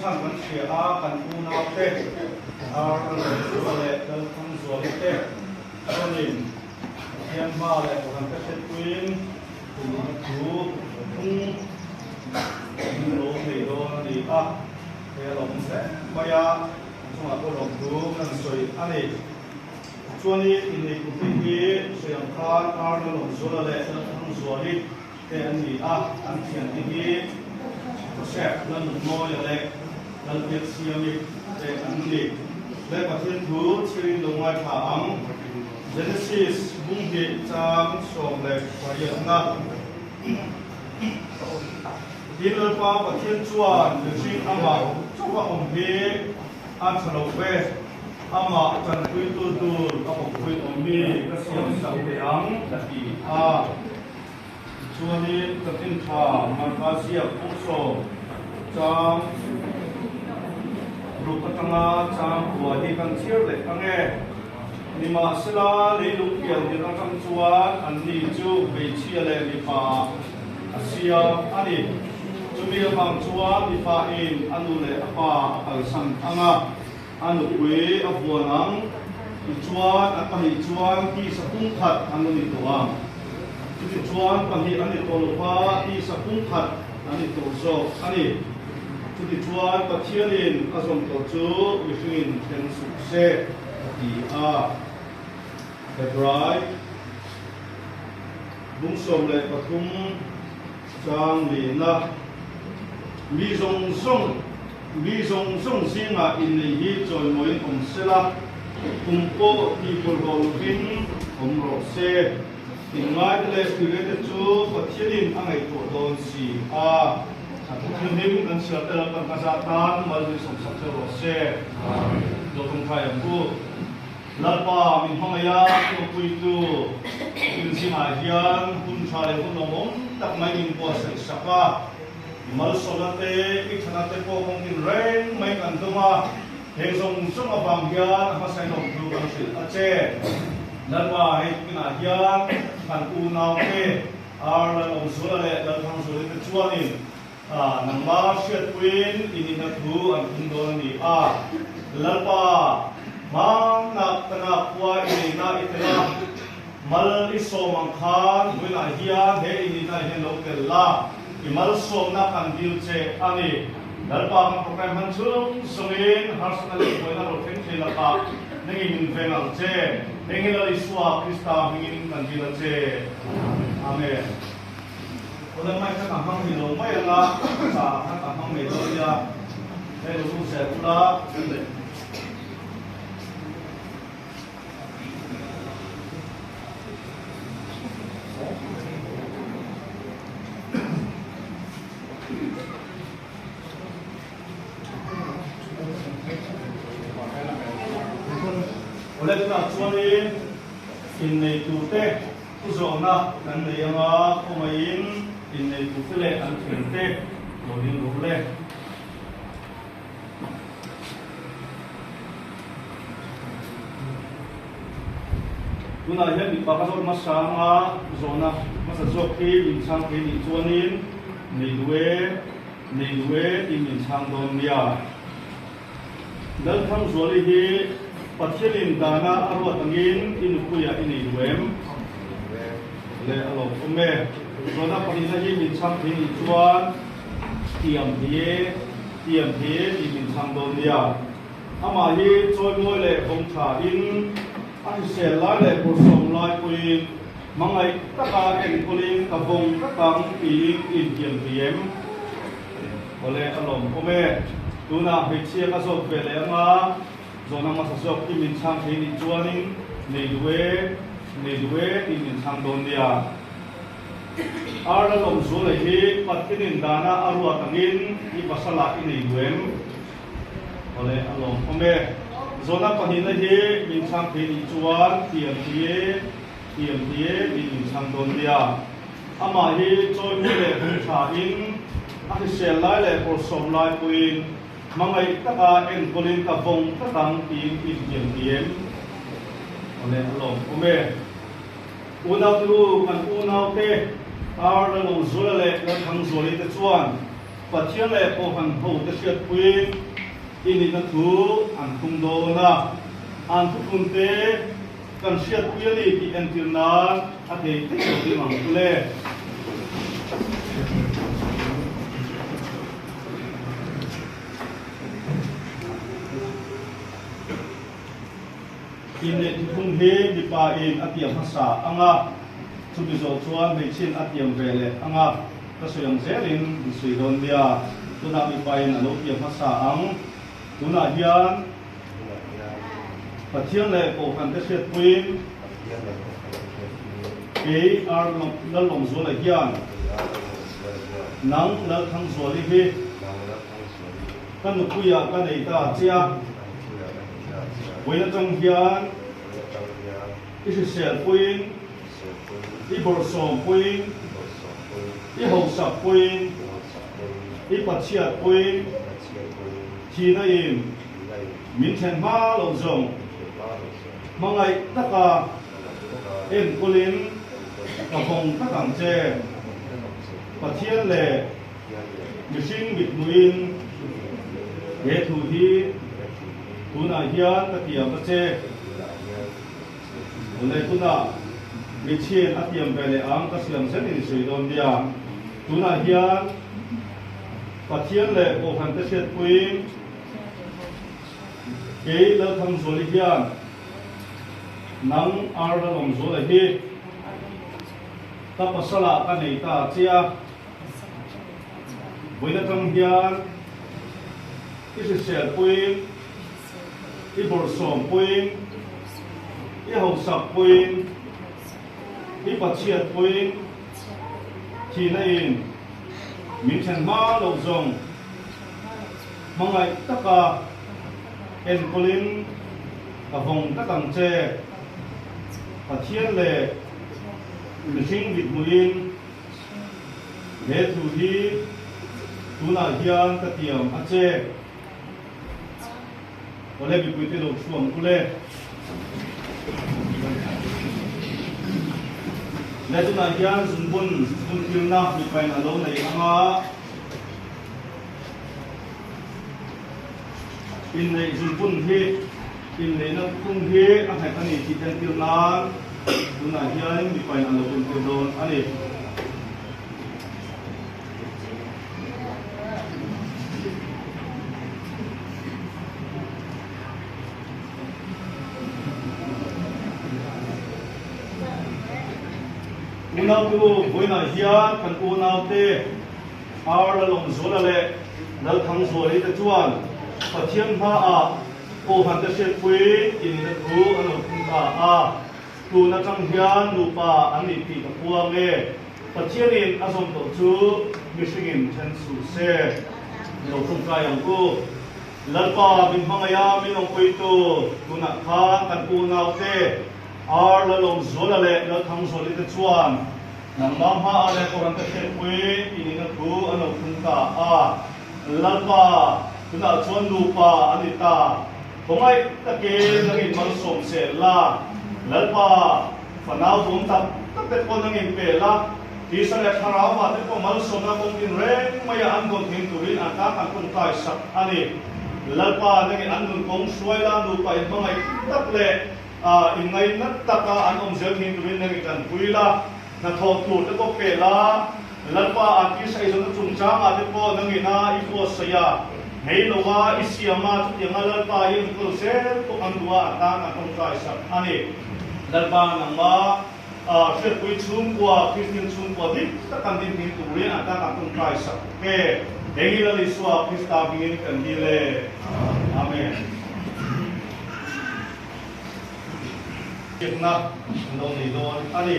chhan kan hria a, kan unaute Ar Lalzuala leh Lalthangzuali te chuanin Pathian hma leh Kohhran te hriatpuiin kumna thu phung min lo nei dawn a ni a, hei a lawm hle mai a, an chungah pawh lawmthu kan sawi a ni. Chuanin inneihpute hi sawi ang khan Ar Lalawmzuala leh Lalthangzuali te an ni a, an thiante hi Joseph Lalnunmawia leh Lalbiaksiami te an ni. Le Pathian thu chhirin lo ngaithla ang. Genesis bung hnih chang 18na. Tin Lalpa Pathian chuan mihring amah chauha awm hi a tha lo ve. Amah tanpuitu tur a awmpui awm mi ka siam sak teh ang a ti a. Tichuanin ka tintha Marka ziak pawhsawm chang ruk atanga chang kua hi kan chhiar leh ang e. Nimahsela leilung pian tirh atang chuan anni chu hmeichhia leh mipa a siam a ni. Chumi avang chuan mipa in a nu leh a pa a kalsan ang a. A nupui a vuan ang tichuan an pahnih chuan tisa pumkhat an lo ni tawh ang. Chutichuan pahnih an ni tawh lo va, tisa pumkhat an ni tawh zawk a ni. Chutichuan Pathianin a zawm tawh chu mihringin thleng suh se a ti a. Hebrai bung 13 chang lihna mi zawng zawng Mi zawng zawng zingah innei hi chawimawiin awm se la, kum pawh tih bawlhhlawh lovin awm rawh se. Inngaite leh tuirete chu Pathianin a ngaihtuah dawn si a. A thuthlunghim kan chhiar tel kan ka zah tan mal min sawmsak theuh rawh se. Lo tawngtai ang u. Lalpa min hmangaih a, tlawmpuitu thil zingah hian hun tha leh hun lawmawm tak mai min buatsaih sak a. Malsawmna te, i thana te pawh kawng tin reng mai kan dawng a, heng zawng zawng avang hian a hmasa in awmtu kan hrilh a che. Lalpa, hei tukinah hian kan unau te, Ar Lalawmzuala leh Lalthangzuali te chuanin nangmah hriatpuiin i nihna thu an phun dawn a ni a. Lalpa, hmanah ka nakhua i neihna i tel a. Mal i sawm ang khan vawiinah hian he i nihna hian lo tel la, i malsawmna kan dil che a ni. Lalpa kan program hman chung zawngin harsatna leh buaina ro thleng thei lakah nangin min veng ang che. Heng hi Lal Isua Krista hmingin kan dil a che. Amen. Awle mai kha ka hmang ni lo mai anga, cha kha ka hmang mai dawn nia. Hei lo lut zel ula. Awle tunah chuanin inneitute thu zawhna kan nei anga khawngaihin inneitute leh an thiante lo ding rawh le. Tunah hian mipa ka zawt hmasa anga zawhna hmasa zawk hi min chhang thei nih chuanin nei duh e, nei duh e tih min chhang dawn nia. Lalthangzuali hi Pathianin dana a ruat angin i nupuiah i nei duh em? Le a lawmawm e. Zawhna pahnihna hi min chhang thei nih chuan Tiam hi tiam hi tih min chhang dawn nia. Amah hi chawimawi leh vawng tha in a hrisel lai leh pawlsawm lai pawhin hmangaih taka enkawlin ka vawng tlat ang tiin i intiam thei em? Awle a lawmawm e. Tunah hmeichhia ka zawt ve leh anga zawhna hmasa zawk i min chhang thei nih chuanin nei duh e, nei duh e tih min chhang dawn nia. Ar Lalawmzuala hi Pathianin dana a ruat angin i pasalah i nei duh em? Awle, a lawmawm e. Zawhna pahnihna hi min chhang thei nih chuan thiam thei e, thiam thei e tih min chhang dawn nia. Amah hi chawimawi leh hung thain, a hrisel lai leh pawlsawm lai pawhin hmangaih taka enkawlin ka vawng tlat ang tiin i intiam thei em? Awle, a lawmawm e. Unau te u, kan unau te, Ar Lalawmzuala leh Lalthangzuali te chuan Pathian leh Kohhran hote hriatpuiin i nihna thu an thung dawn a, an thuphunte kan hriatpui a ni tih entir nan a thei thei lo ding ang chu le. Inneih thuphung hi mipa in a tiam hmasa ang a, chumi zawh chuan hmeichhiain a tiam ve leh ang a, ka sawi ang zelin in sawi dawn nia. Tunah mipa in a lo tiam hmasa ang. Tunah hian Pathian leh Kohhran te hriatpuiin kei Ar Lalawmzuala hian nang Lalthangzuali hi Ka nupuiah ka nei ta che a, vawiin atang hian i hrisel puiin, i bawrhsawm puiin, i hausak puiin, i pachhiat puiin, thihna in min then hma loh zawng hmangaih taka enkawlin ka vawng tak ang che. Pathian leh. Mihring mithmuhin he thu hi tunah hian ka tiam a che. Awle tunah Michhian a tiam ve leh ang ka siam zel in sawi dawn nia. Tunah hian Pathian leh Kohhran te hriatpuiin kei Lalthangzuali hian nang Ar Lalawmzuala hi ka pasalah ka nei ta che a. Vawiin atang hian i hrisel puiin, i bawrhsawm puiin, i hausak puiin, i pachhiat puiin, thihna in min then hma loh zawng hmangaih taka enkawlin ka vawng tlat ang che. Pathian leh mihring mithmuhin He thu hi tunah hian ka tiam a che. Awle mipuite lo thu ang ule. Le tunah hian zunbun buntirna mipain a lo nei ang a. Inneih zunbun hi inneihna thung hi a nghet a ni tih entir nan tunah hian mipain a lo buntir dawn a ni. Unau tu vawiinah hian kan unaute Ar Lalawmzuala leh Lalthangzuali te chuan Pathian hmaah Kohhran te hriatpui inna thu an lo thung ta a, tun atang hian nupa an nih tih ka puang e. Pathianin a zawm tawh chu mihringin then suh se. Lo tawngtai ang u. Lalpa min hmangaih a, min awmpuitu tunah khan kan unaute Ar Lalawmzuala leh Lalthangzuali te chuan Nangmah hmaah leh Koran ka hriatpui i nihna thu an lo thung ta a. Lalpa, tunah chuan nupa an ni ta. Khawngaih takin nangin malsawm seh la. Lalpa, fanau duam tak tak te pawh nangin pe la. Tisa leh thlarau te pawh malsawmna kawng tin reng maia an dawn thing turin an tan an tawngtai sak a ni. Lalpa, nangin an nun kawng hruai la, nupa inhmangaih tak leh A inngainat taka an awm zel thin turin nang i tanpui la, hnathawh tur te pawh pe la, Lalpa a tisa eizawnna chungchangah te pawh nang ina i buatsaih a, hei lova i siam a, chutianga Lalpa i enkawl zel pawh kan duh a, a tan an tawngtai sak a ni. Lalpa nangma hriatpui chhungkua, Kristian chhungkua dik tak kan din thin turin a tan an tawngtai sak e. Heng hi Lal Isua Krista hmingin kan dil e. Amen. Biakna an lo nei dawn a ni.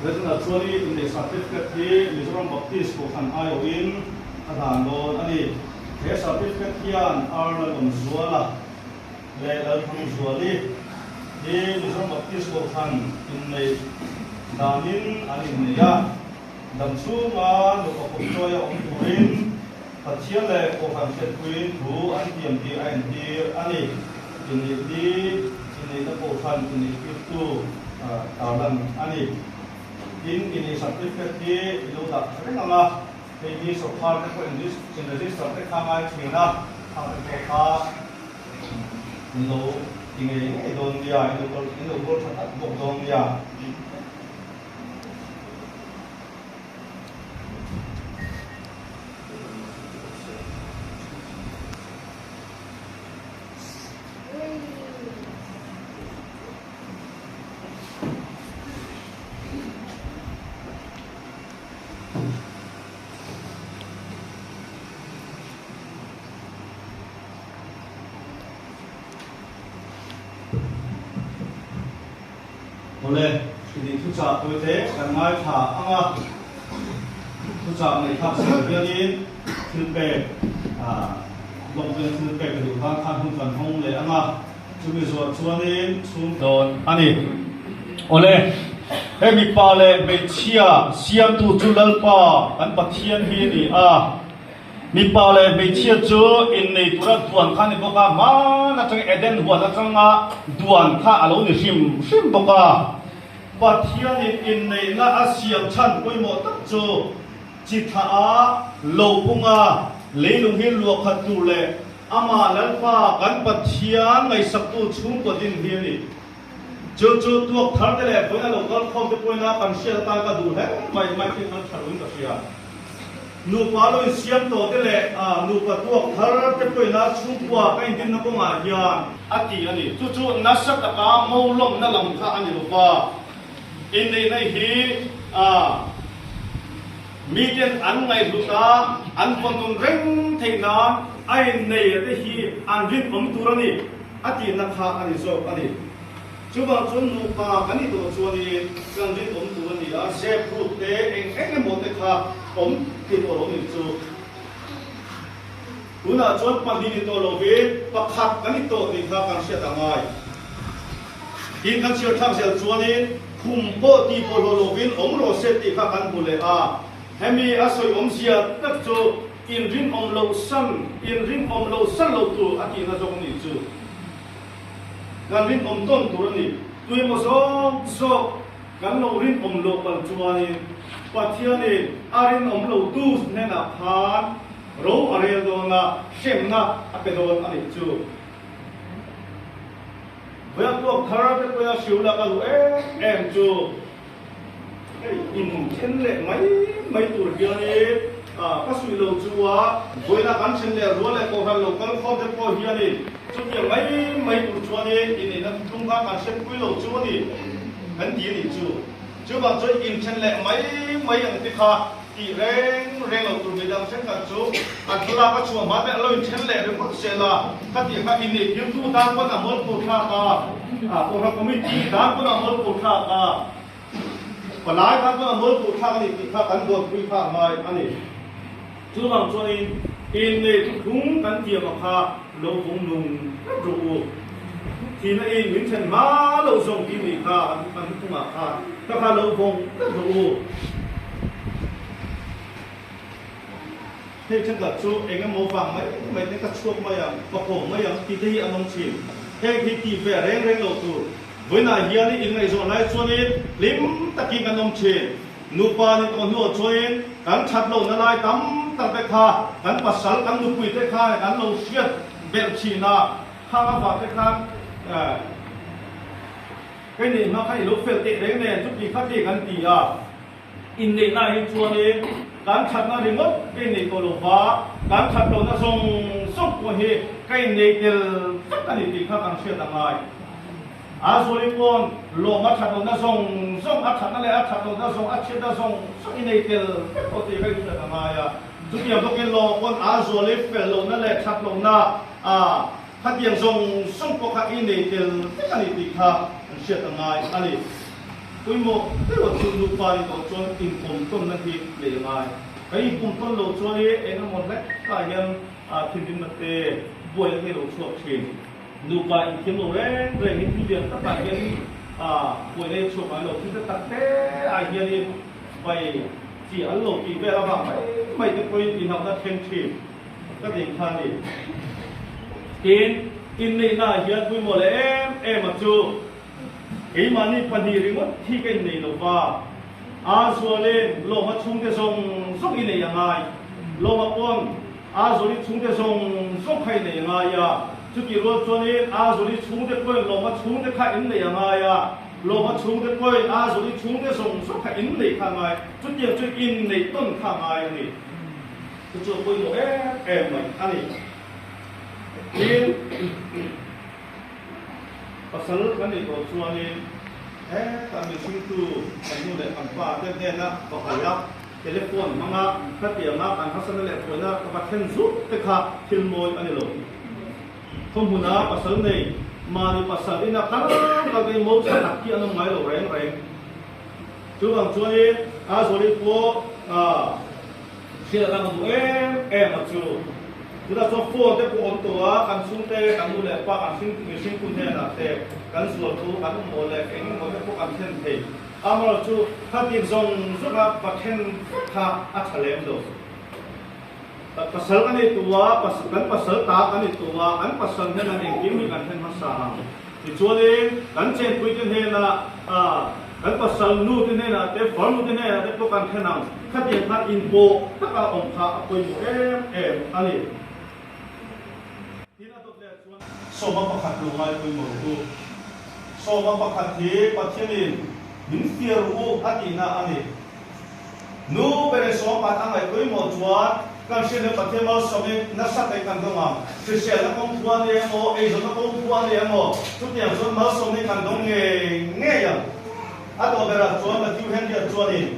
Reginald chuan i inneih certificate hi Mizoram Baptist Kohhran aiawhin a dan dawn a ni. He certificate hian R Lalawmzuala leh Lalthangzuali hi Mizoram Baptist Kohhran inneih danin an innei a. Dam chhunga nupa kawmchawi a awm turin Pathian leh Kohhran hriatpuiin thu an tiam tih a entir a ni. Inneih hi inneihna Kohhran inneihtirtu tarlan a ni. Tin, inneih certificate hi i lo dah tha reng ang a, hei hi sawrkar te pawh in register te kha ngai thin a, khang te pawh kha in lo ti ngei ngei dawn nia, in lo kawl tha tak bawk dawn nia. Awle, ini thuchah tawite kan ngaithla ang a, thuchah ngaihthlak zel hianin thil pek lawmpuina thil pek ka duh tan khan hun kan hawng leh ang a, chumi zuah chuanin chhung dawn a ni. Awle, he mipa leh hmeichhia siamtu chu Lalpa kan Pathian hi a ni a. Mipa leh hmeichhia chu innei tura duan kha a ni bawk a, hman atanga Eden huan atanga duan kha a lo ni hrim hrim bawk a. Pathianin inneihna a siam chhan pawimawh tak chu chi thlah a, lo pung a, leilung hi luah khat tur leh amah Lalpa kan Pathian ngaihsaktu chhungkaw din hi a ni. Chu chu tuak thar te leh vawiin a lo kal khawm te pawhin a kan hriat atan ka duh hle mai, mai khi kan tha ruin ka hria. Nupa lo insiam tawh te leh nupa tuak thar te pawhin a chhungkua ka indinna kawngah hian a ti a ni. Chu chu nasa taka mo lawmna lam kha a ni lova, inneihna hi miten an ngaihhlut a, an vawn nun reng theih nan a innei a te hi an rinawm tur a ni. A tihna kha a ni zawk a ni. Chuvang chuan nupa kan ni tawh chuanin kan rinawm tur a ni a, zep ruk te eng eng emaw te kha awm thei tawh lo nih chu. Tunah chuan pahnih ni tawh lovin pakhat kan ni tawh tih kha kan hriat a ngai. Tin kan chhiar thlak zel chuanin khum pawh tih bawlhhlawh lovin awm rawh se tih kha kan hmu leh a. Hemi a sawi awmzia tak chu Inrinawm loh san, inrinawm loh san lo tur a tihna zawk a nih chu. Kan rinawm tawn tur a ni. Tuimaw zawk zawk kan lo rinawm loh palh chuanin Pathianin a rinawm lo tu hnenah khan ro a rel dawn a, hremna a pe dawn a nih chu. Vawiah tuak thar te pawia hriu lak a duh em em chu. Hei in then leh mai mai tur hianin ka suih lo chu a, vawiina kan then leh rual leh kohhran lo kal khawm te pawh hianin chutiang mai mai tur chuanin inneihna thuthlung kha kan hretpui lo chu a ni kan ti a nih chu. Chuvang chuan in then leh mai mai ang te kha tih reng reng lo tur midang thenkhat chu an thlalak a chhuah hma te an lo in then leh ringawt zel a, khatiang kha inneih tirtu tan pawn a mawlpur thlak a, kohhran committee tan pawn a mawlpur thlak a. Palai kha chuan a mawlpur thlak a ni tih kha kan dawnpui kha a ngai a ni. Chuvang chuanin innei thuthlung kan tiam a kha lo vung nung tlat rawh u. Thihna in min then hma lo zawng tih nih kha kan thuthlungah khan ka kha lo vawng tlat rawh u. Hei thenkhat chu eng emaw vang mai mai te ka chhuak mai ang, ka haw mai ang tih te hi an awm thin. Heng hi tih ve reng reng lo tur. Vawiinah hian inngaihzawh lai chuanin hlim takin kan awm thin. Nupa ni tawh hnuah chuanin kan that lohna lai tam tak te kha kan pasal, kan nupui te khan kan lo hriat belh thin a, khang avang te khan kei nih hma khan i lo fel teh reng nen chuti kha ti kan ti a. Inneihna hi chuanin kan thatna ringawt ka innei tawh lo va, kan that lohna zawng zawng pawh hi ka innei tel vek a ni tih kha kan hriat a ngai. A zuali pawn lawm a that lohna zawng zawng, a thatna leh a that lohna zawng, a chhiatna zawng zawng innei tel vek tawh tih kha i hriat a ngai a. Chutiang bawkin lawm pawn a zuali fel lohna leh that lohna khatiang zawng zawng pawh kha innei tel vek a ni tih kha kan hriat a ngai a ni. Pawimawh deuh chu nupa ni tawh chuan inpawm tawnna hi neih a ngai. Kan inpawm tawn loh chuan i eng emaw hlek ah hian thinrimna te buai a thei lo chhuak thin. Nupa inthiam lo reng reng hi thil lian takah hian buaina hi a chhuak ngai lo. Thil te tak te ah hianin vai chi an lo tih vel avang mai mai te pawhin inhauhna thleng thin ka tih kha a ni. Tin, inneihna ah hian pawimawh leh em em a chu keimahni pahnih ringawt hi ka innei lo va, a zualin lawma chhungte zawng zawng i nei a ngai. Lawma pawn a zuali chhungte zawng zawng kha i nei a ngai a, chutih rual chuanin a zuali chhungte pawhin lawma chhungte kha in nei a ngai a, lawma chhungte pawhin a zuali chhungte zawng zawng kha in neih kha a ngai. Chutiang chu inneih tawn kha a ngai a ni. Chu chu a pawimawh em em mai a ni. Tin, pasal kan nih tawh chuanin hetah mihringtu kan nu leh kan pa te hnena va kal a, telephone hmanga khatianga kan harsatna leh buaina ka va thlen zut te kha thil mawi a ni lo. Khawhmuna pasal nei mahni pasal ina kal kal te hi mo tha tak hi an awm ngai lo reng reng. Chuvang chuanin a zawli pawh Thil a dang duh em em a chu. Tunah chuan phone te pawh awm tawh a, kan chhungte, kan nu leh pa, kan hring mihringtu hnenah te kan zual thu, kan awmawh leh eng emaw te pawh kan thlen thei. Amaherawhchu chu khatin zawng zawng a va then vek kha a tha lem lo. Pasal kan ei tu a, kan pasal ta kan ei tu a, kan pasal hnenah engkim hi kan then hmasa ang. Tichuanin kan chenpui te hnenah Kan pasal nu te hnenah te, far nu te hnenah te pawh kan then ang. Khatiang khan inpawh taka awm kha a pawimawh em em a ni. Tin a dawt leh chuan sawma pakhat lo ngai pawimawh rawh u. Sawma pakhat hi Pathianin min fiar u a tihna a ni. Nu bere sawmpat a ngaih pawimawh chuan kan hriat hian Pathian malsawmin nasa takin kan dawng ang. Hriselna kawng thu a ni emaw, eizawnna kawng thu a ni emaw, chutiang chuan malsawmin kan dawng ngei ngei ang. A tawh berah chuan Matthew Henry-a chuanin,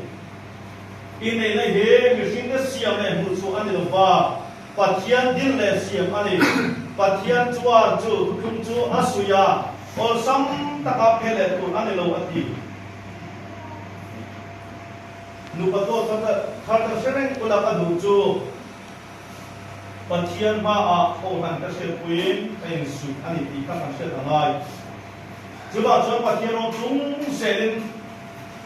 Inneihna hi mihringte siam leh hmuhchhuah a ni lo va, Pathian din leh siam a ni. Pathian chuan chu thuthlung chu a suih a, awlsam taka phe leh tur a ni lo a ti. Nupa dawt kha ka thar ka hre reng ula ka duh chu Pathian hmaah kohhran ka hriatpuiin ka insuih a ni tih kha kan hriat a ngai. Chuvang chuan Pathian rawng chung zelin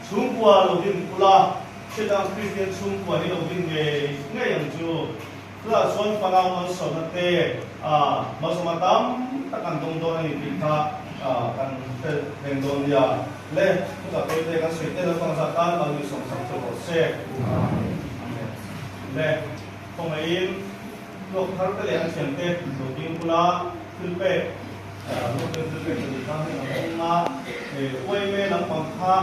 chhungkua lo din ula, hriat ang Kristian chhungkua hi lo din ngei ngei ang chu. Chutah chuan fanau malsawmna te malsawmna tam tak kan dawng dawn a ni tih kha kan hre reng dawn nia. Le, chutah pawh te kan sawi tel avang zat tan mal mi sawmsak chu rawh se. Amen. Le, khawngaihin luak thar te leh an thiam te lo ding bula thil pek, luak ten thil pek pahnih kha hei an awm a, uaime lampang kha,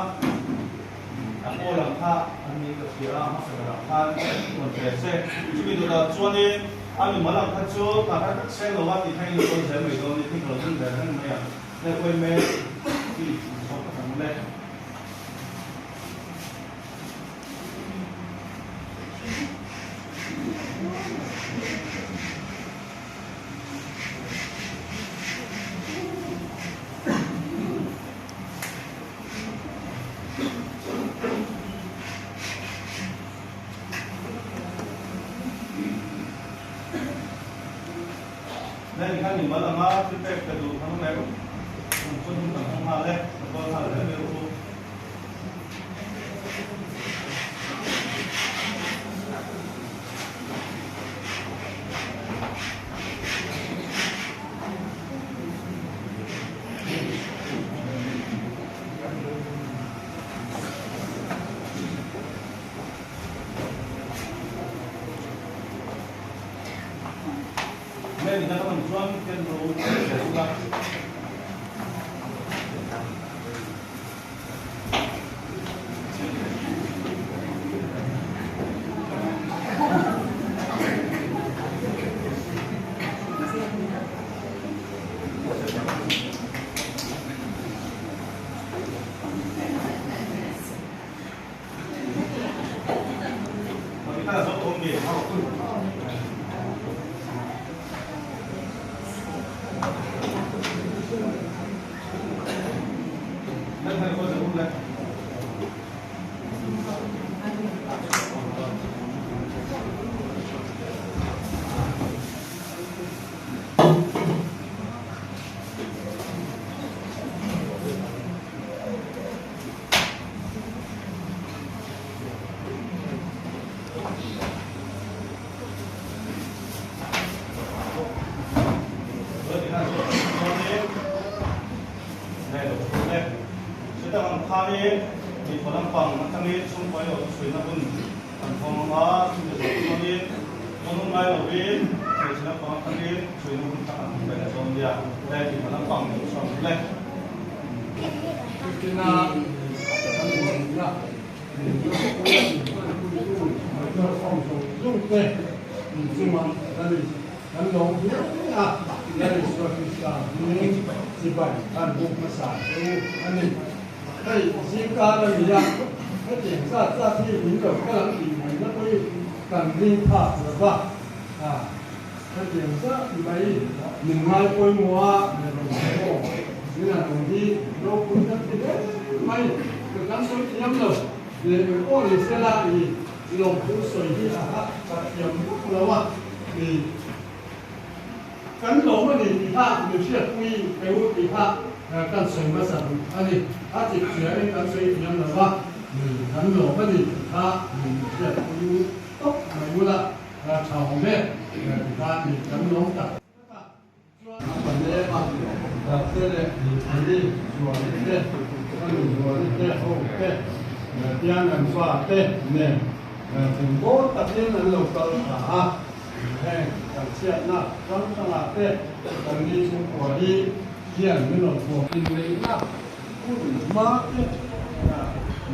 An aw lang kha an ni ka hria a, hmasa berah khan rawn pe se. Chumi dawtah chuanin a mimal ang kha chu ka hre vek seng lo a tih kha in lo tawn zel mai dawn ni, thing ka lo ding ve reng mai a, le uai mek chi chhawk ka tam le. Nên khan min mal anga thil pek ka duh thang leh kum chuan hun kan hmang nghal e, ka call nghal zel mai rawh u. khanin mipa lampang atangin chhungkaw erawh chu suihna hun kan hawng ang a, chumi zawh chuanin rawn awm ngai lovin hmeichhe lampang atangin suihna hun kha kan hmang ve leh dawn nia. Le mipa lampang deuh chuan le. Kristiana kan inneihna Kan lawm hle a, Lal Isua Krista hming chibai kan buk hmasa che u a ni. Hei zingkar a ni a, hetiang zat zat hi min lo kal ang tih mai na pawhin kan ring phak lo va, hetiang zat mai min ngai pawimawh a, aw min han awm hi ropui ka ti hle mai, ka kan sawi thiam lo, leh eng pawh ni sela i Lawmthu sawi hi a ha ka thiam vak lo a ni. Kan lawm a ni tih a min hriatpui pe u tih kha kan sawi hmasa duh a ni. A chip chiahin kan sawi thiam lo a ni. Kan lawm a ni tih kha min hriatpui u tawp mai ula tha awm e tih kha ni kan lawm tak tak a. Chuan a pahnih a dahte leh ani zuali te, a nu zuali te ho te, tiang an fa te nen thingbawl takin an lo kal thla a, heng kan chhiatna hrang hrangah te kan ni chhungkua hi hian min rawn thuam. Inneihna hun hma te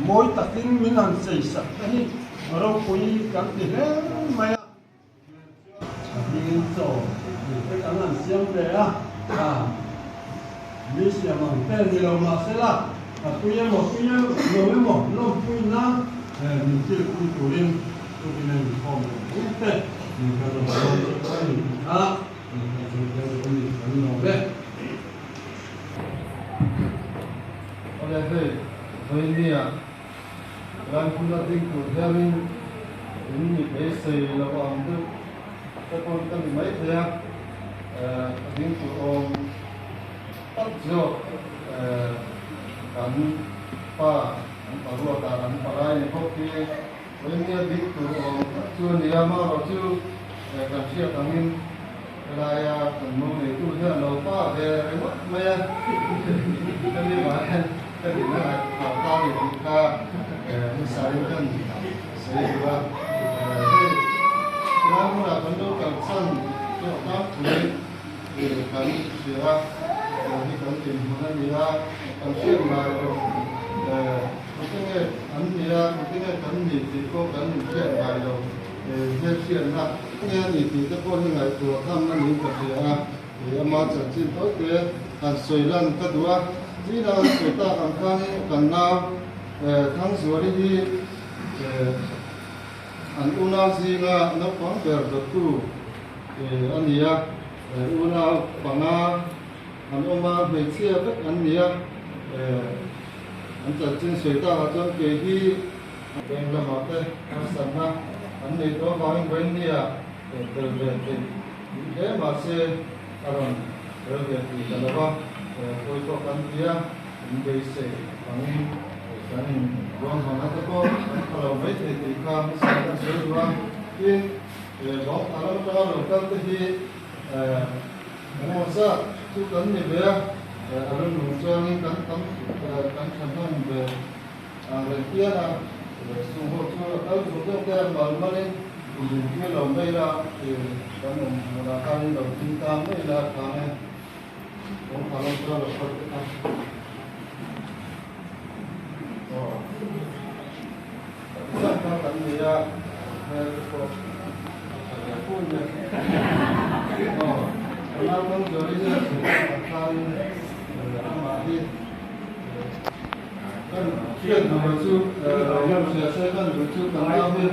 mawi takin min han cheisak te hi ropui kan ti hle mai a. A hmingin chaw tih te kan han siam ve a, a mi siam ang te ni lo mah sela, a tui emaw tui lo emaw lawmpui nan min kilpui turin tukin a inkhawm leh hle te min kan rawn dawn chu a ni tih kha kan sawi tel duh a ni kan lawm e. Awle hei, vawinia Rampuna ding tur hianin in mi beisei lo ang deuh te pawn ka ni maithei a, a ding tur awm tak zawk kan pa an paruat ah an palai ni bawk hi vawinia ding tur awm tak chu a ni a, amaherawh chu kan hriat angin helaia kan mo neitu hian lo pa ve ringawt mai a, hemi vang hian Ka dihna ah phah ta ni tih kha hmasain kan sawi duh a, hei tilai hmunah kan lo kal chhan pawh tlangpui kan hria a, hetiang hi kan dinhmun a ni a, kan hriat ngai loh tute nge an ni a, tute nge kan ni tih pawh kan inhriat ngai lo hmelhriatna nge a ni tih te pawh hi ngaihtuah tham a niin ka hria a. Kei ama chanchin tawite han sawi lan ka duh a, zingah an sawi tak ang khanin kan nau Thangzuali hi an unau zinga naupang ber dawttu a ni a, unau panga an awm a, hmeichhia vek an ni a, an chanchin sawi takah chuan kei hi bank lamah te harsatna an neih tawh avangin vawinia tel ve theih. Hle mahse a rawn tel ve tih ta lo va, pawi pawh kan ti a, in beisei angin kan in ruahmanna te pawh kan pha lo mai thei tih kha hmasa kan sawi duh a. Tin, bawng a lam atanga lo kal te hi engemaw zat chu kan ni ve a, a lu nung chuangin kan tam kan thahnem ve ang reng pian a, chung ho chu a kal duh deuh te a mal malin Inzirtir lo mai la, kan awm hmunah khan in lo ding ta mai la khan e, kawngkhar lam chuan lo kal vek a. Aw, zat kha kan nei a, hmel te pawh a tha ve fur mai. Aw, kan naupang Jory hian chhungkaw khanin amah hi kan hriat hmawlh chu lo hria se kan duh chu kan nau hi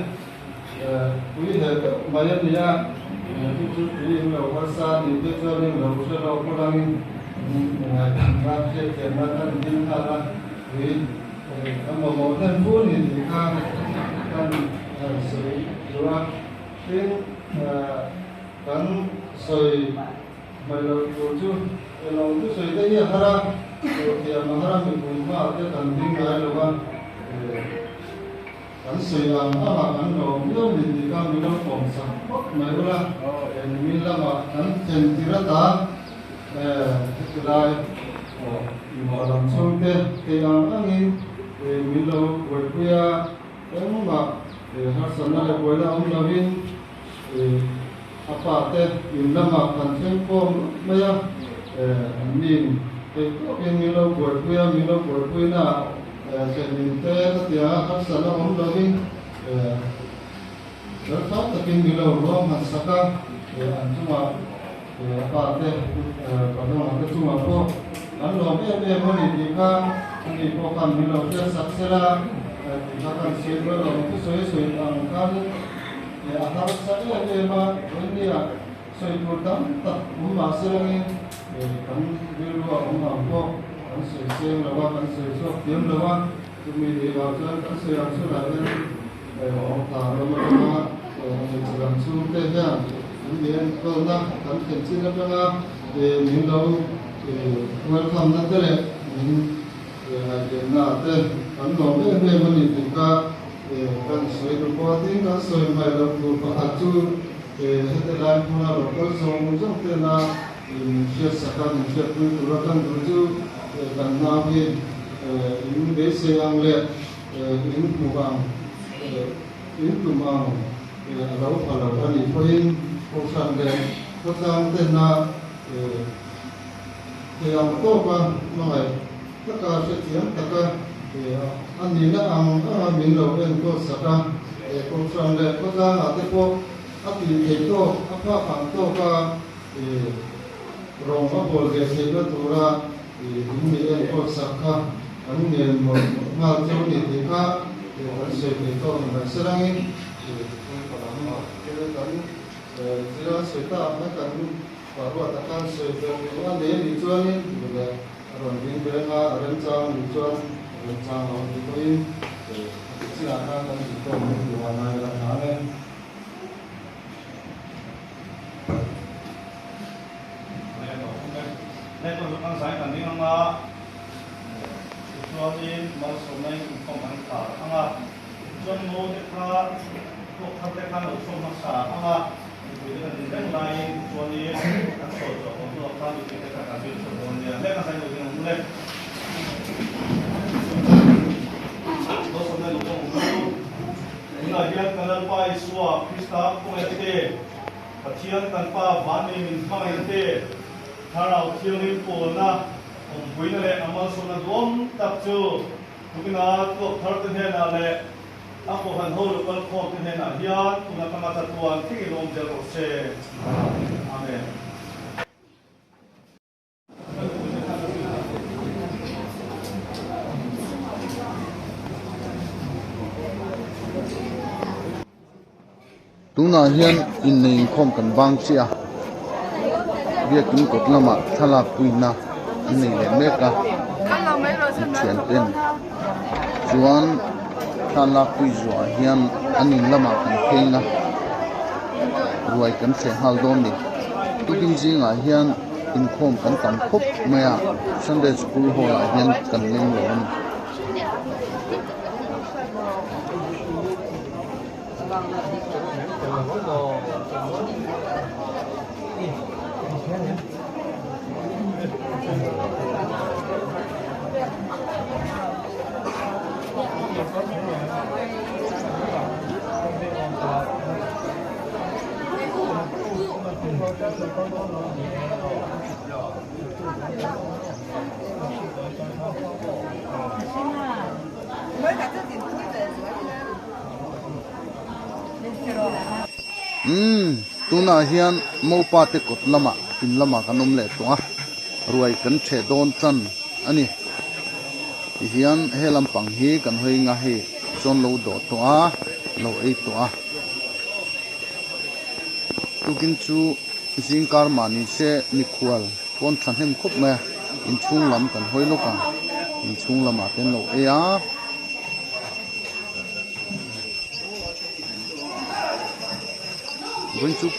Tui he deuh mai a ni a, chu chu tui in lo harsa a nih te chuanin lo hre lo pawh angin ngaihdan nan hriatthiam nan a ni ding nghal a, tui a mamawh hnem fu a ni tih kha kan sawi duh a. Tin, kan sawi hmaih loh tur chu elo chu sawi te hi a har a, thiam a har a, mipui hmaah te kan ding ngai lo va. Kan sawi ang anga kan lawm viau ni tih kha min lo pawm sak phawt mai ula, nimin lamah kan thlen tir ata heti lai aw lam chhungte thei ang angin. min lo buaipui a, engmah harsatna leh buaina awm lovin a pa te in lamah kan thleng khawm mai a, an nin theih tawkin min lo buaipui a, min lo buaipuina thlen te ka ti a, harsatna awm lovin Felfai takin min lo ruang han sak a, an chungah a pa te Pahnawngah te chungah pawh an lawm em em a ni tih kha ani pawh khan min lo hriat sak sela tih kha kan sawi duai lo ang chu sawi sawi ang khan a harsa em em a, vawinia sawi tur tam tak awm mah se langin kan rilru a awm ang pawh kan sawi seng lo a, kan sawi chhuak thiam lo a, chumi nih vang chuan kan sawi ang chhunah hian Awmtha ram atanga hmeichhe lam chhungte hian an mi enkawlna kan thlen chin atanga min lo welcome-na te leh min ngaihvenna te kan lawm em em a ni tih kha kan sawi duh pawh a tin kan sawi hmaih loh tur pakhat chu heti lai hmuna lo kal zawng zawng tena min hriatsak a min hriatpui tura kan duh chu kan nau hi in beisei ang leh In hmuh ang, in tum ang a lo pha lo a nih pawhin Kohhran leh khawtlang tena thei ang tawka hmangaih taka hrethiam taka a nihna ang anga min lo enkawl sak a, Kohhran leh khawtlangah te pawh a tih theih tawk, a phak ang tawka rawng a bawl ve theihna tura In mi enkawl sak kha kan ngen mawlh mawlh nghal chu a ni tih kha kan sawi thei tawk ni mai se langin thil kan thil an sawi ta ang kha kan ruat a khan sawi ber duh a nei a nih chuanin duh leh a rawn ding ve anga a remchang a nih chuan a remchang lo tih pawhin a ti chinah khan kan duh tawk mai tur a ngai la hlan e. Pathian kan Pa Vanlei min hmangaihna te, Thlarau Thianghlim pawlna, awmpuina leh a malsawmna duam tak chu tukina tuak thar te hnenah leh a kohhran ho local khawm te hnenah hian tuna tanga chatuan thlengin awm zel rawh se. Amen. Tunah hian innei inkhawm kan bang chiah a, biakin kawt lamah thlalak puina an nei leh mek a, mithian ten chuan thlalak pui zuah hian an in lamah kan pheng a, ruai kan thleh nghal dawn a ni. Tukin zingah hian inkhawm kan tam khawp mai a, Sunday school hall ah hian kan leng lo a ni. Umm tunah hian mopa te kawt lamah in lamah kan awm leh tawh a ruai kan ṭheh dawn tan a ni tihian he lampang hi kan hawi nga hei chuan lo dawh tawh a lo ei tawh a tukin chu zingkar mahni se mikhual pawn thahnem khawp mai a inchhung lam kan hawi lawk ang inchhung lamah te an lo ei a. Vawiin chu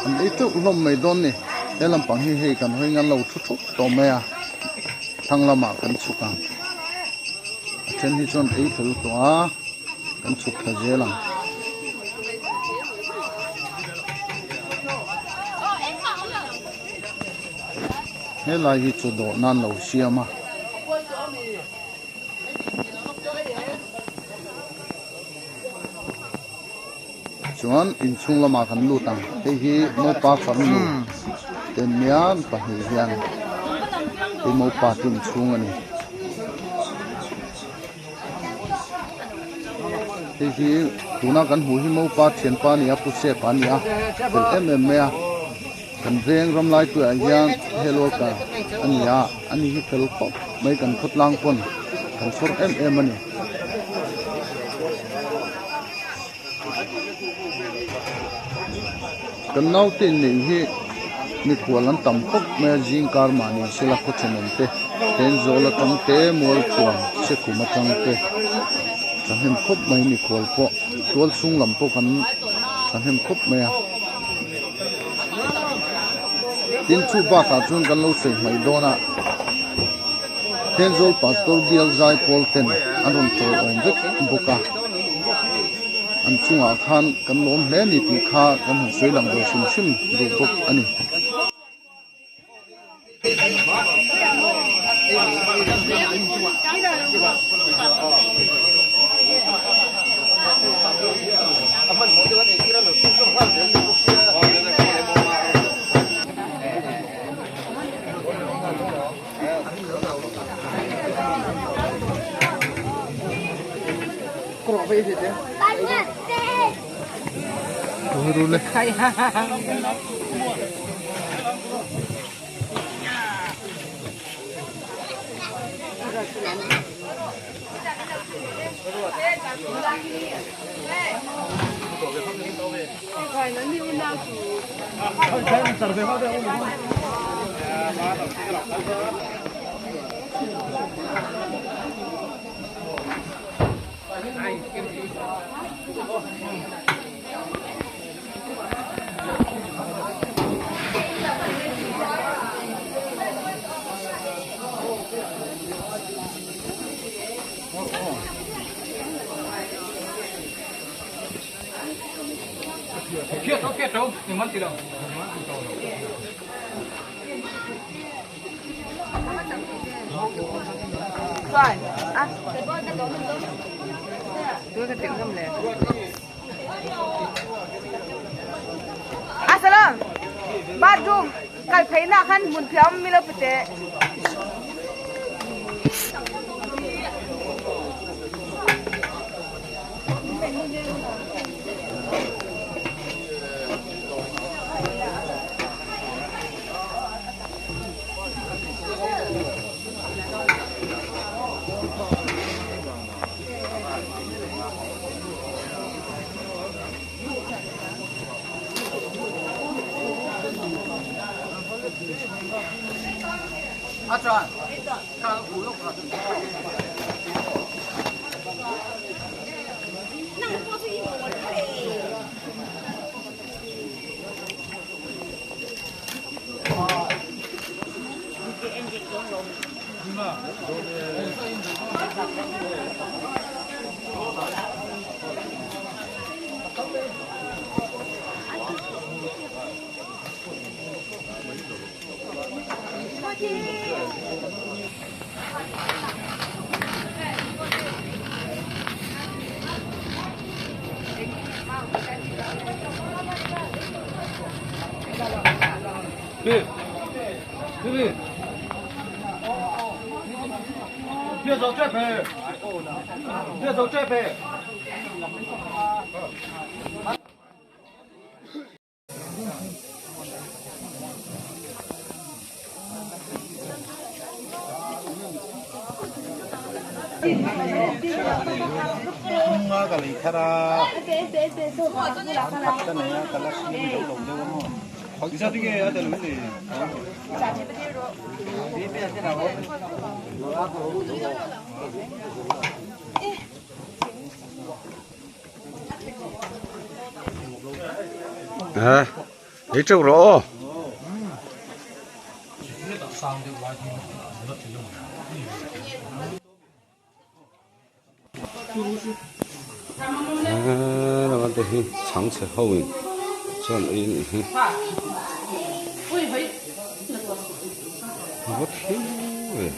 an ei teuh hlawm mai dawn ni he lampang hi hei kan hawi ngan lo thu thup tawh mai a thlang lamah kan chhuk ang a then hi chuan ei fel tawh a kan chhuk thla zel ang. Helai hi chu dawh nan lo siam a. Chuan inchhung lamah kan lut ang. Hei hi mopa farnu te nia pahnih hian hei mopa te inchhung a ni. Hei hi tuna kan hmuh hi mopa thianpa a ni a, Pu Sepa a ni a, fel em em mai a. Kan veng ram lai tuiah hian hel worker a ni a, ani hi fel khawp mai kan khawtlang pawn kan chhawr em em a ni. Kan naute inneih hi mikhual an tam khawp mai a, zing kar mahni sela khaw thenawm te Thenzawl atang te Mualthuam Sekhum atang te thahnem khawp mai mikhual pawh tual chhung lam pawh kan thahnem khawp mai a. Tin chu bakah chuan kan lo sawi hmaih dawn a, Thenzawl Pastor bial zai pawl ten an rawn tawiawm vek bawk a, an chungah khan kan lawm hle a ni tih kha kan han sawi lang ve hrim hrim duh bawk a ni. À, lấy trâu rõ. À, nó thì sáng sẽ hôi, cho nên nó thiếu rồi.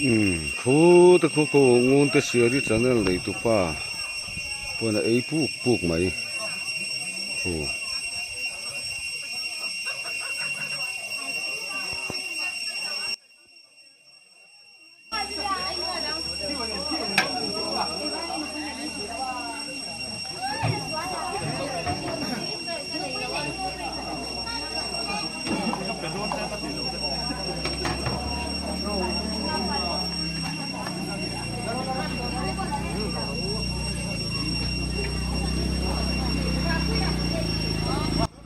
Umm khu te khu khu ngun te siari channel nei tupa pawhin a ei puk puk mai khu.